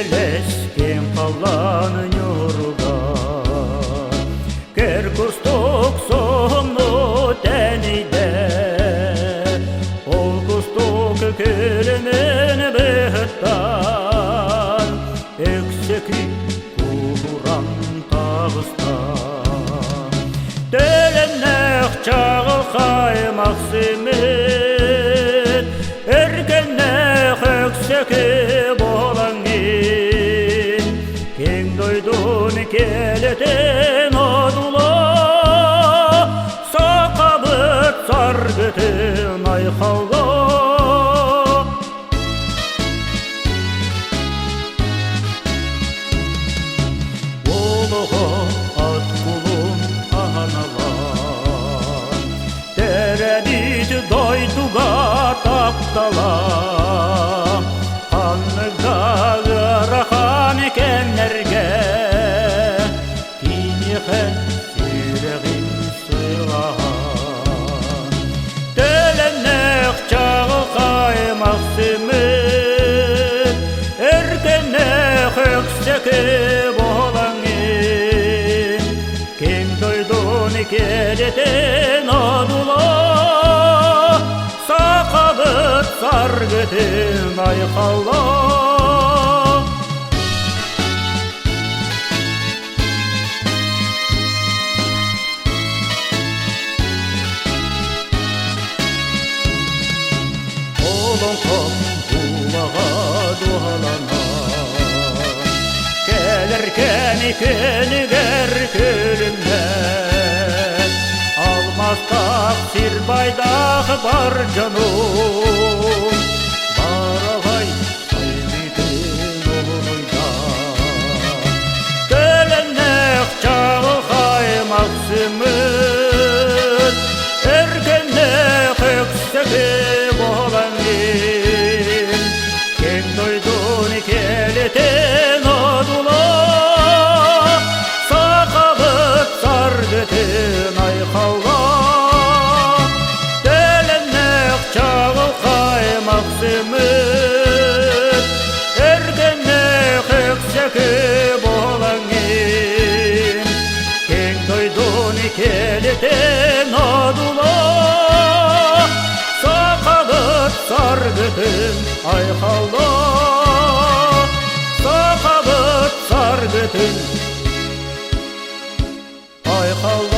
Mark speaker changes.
Speaker 1: Нэлэс кэм халлаан ньуругар Кэр кустук соһумну тэнийдэ Ол кустук күлүмүн быһыттан Өксөкүй кууран таҕыста Төлөннөөх чаҕылхай махсымыт Өркөннөөх өксөкү буолаҥҥын Киэҥ дойдун киэлитин одула Сахабыт саргытын айхалла. Олоҕо ат кулун аналаан, Төрөбүт дойдуга таптала, Ханнык да ыарахан кэмнэргэ Киниэхэ сүрэҕин сылаан. Төлөннөөх чаҕылхай махсымыт, Өркөннөөх өксөкү буолаҥҥын, Киэҥ дойдун киэлитин одула, Сахабыт саргытын айхалла. Олоҥхом дуулаҕа дуһалана, Кэлэр кэми күнүгэр күлүмнэт, Алмастаах сир байдаах бар дьонум, Бараҕай сайдыытын олунуйда. Төлөннөөх чаҕылхай махсымыт, Өркөннөөх өксөкү буолаҥҥын, Киэҥ дойдуну киэлитин одула, Сахабыт саргытын айхалла. Төлөннөөх чаҕылхай махсымыт, Өргөннөөх өксөкү буолаҥҥын, Киэҥ дойдуну киэлитин одула, Сахабыт саргытын айхалла, Сахабыт саргытын айхалла.